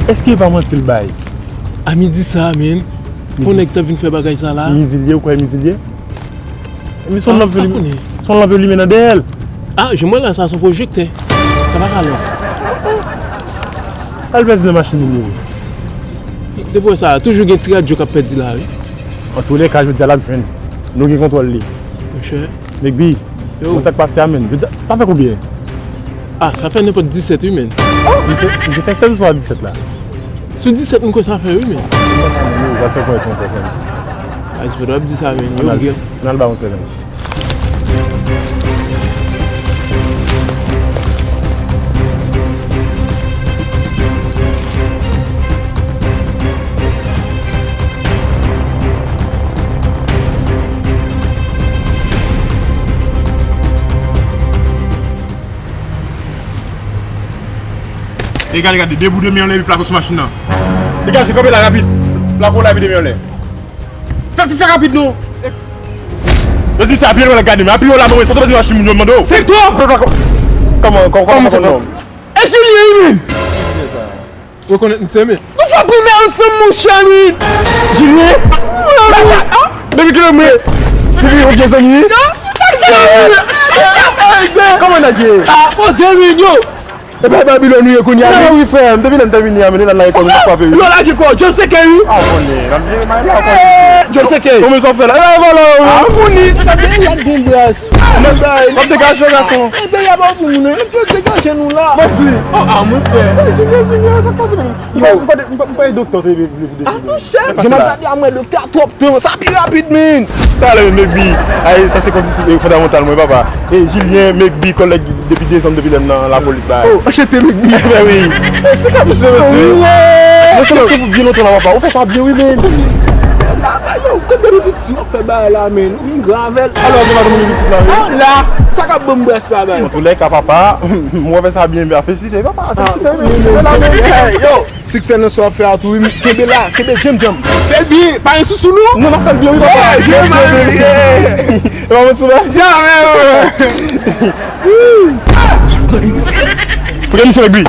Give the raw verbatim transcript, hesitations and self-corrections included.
Èske e pa manti l bay? A midi sa a, men. Pou nèg t ap vin fè bagay sa la. Midi l ye, ou kwè midi l ye? Epi se yon lanp yo limen nan dèyè l. Ah, jan m wè la, sa se yon pwojektè. Sa pa ka lòt. Al pèdi nan machin moun yo. Depi wè sa, toujou gen ti radyo k ap pèdi la, wi. Antoulèka, jodi a l ap jwenn. Nou gen kontwòl li. Monchè. Megbi, yo, mwen sa k pase a, menn. Jodi a, sa fè konbyen? Ah, sa fè nenpòt disèt, wi, menn. Oh, misye, misye fè sèz oswa disèt la. Sou disèt, m kwè sa fè, wi, menn. Yo, va fè konèt yon pè, frè m. Ah, espè w ap di sa, menn. Yo, ann al, gen ann al ba yon sèvant. E gade, gade, de bout de mi anlè epi plako sou machin nan. Degaje, kanpe la rapid. Plako la epi de mi anlè. Fè, fè, fè rapid non. Yo di misye apiye lwen gade, men apiye w la, mwen, sot anba machin moun yo, m mande w. Se twòp! Kòman, kòman, kòman, kòman se twòp? E Julien, wi, menn! Rekonèt misye, men. Nou fè primè ansanm, monchè, wi! Julien? Depi kilè mwen? Depi yon vye zanmi, wi? Kòman nèg ye? Ah, poze, wi, yo! Epa Babilòn ou ye kounye a, wi. Wi, frè m, depi lè m te vini a, men lè l nan lekòl, m ap frape, wi. Yo lage kò, John Sekey, wi. Ah, w konnen, n ap jere may la, w konnen. John Sekey. Kòman sa w fè la? E, vòlò, wi. Ah, m konnen. Gade, y ap gen bras. Nèg bay. W ap degaje, gason. Nèg bay, y ap pou moun, nèg yo degaje nou la. Manti. Oh, ah, mon frè. Sa k pase, menm? Yo. M pa, m pa, m pa, m pa doktè w te vle pou deside. Ah, monchè, jan m ap gade a, mwen, doktè a twòp tan, sa pi rapid, menn. Talè, Megbi. Ay, sa se kondisip fondamantal mwen, papa. E Julien, Megbi, kòlèg depi dezan depi lè m nan lapolis la. Oh, anchante, Megbi. Ebyen wi. E se ka misye, mesye. Mwen se mesye pou byen lontan la, papa. Ou fè sa byen, wi, men. La, ba, yo, kote depi piti w ap fè bagay la, men. Ou vin gran avè l. Alò, gen madanm ou isit la, wi. Ah, la, sa k ap ban m bwè sa, bay? Antoulèka, papa, mwen fè sa byen, men felisite, papa, felisite, men. Yo, siksè nan sa w ap fè a tou, wi, kenbe la, kenbe djanm, djanm. Fè l byen, pa gen sousou, non? Non, n ap fè l byen, wi, papa. Yeah, yeah, yeah. E pa manti, non? Jamè, frè. Pou gen misye, Megbi.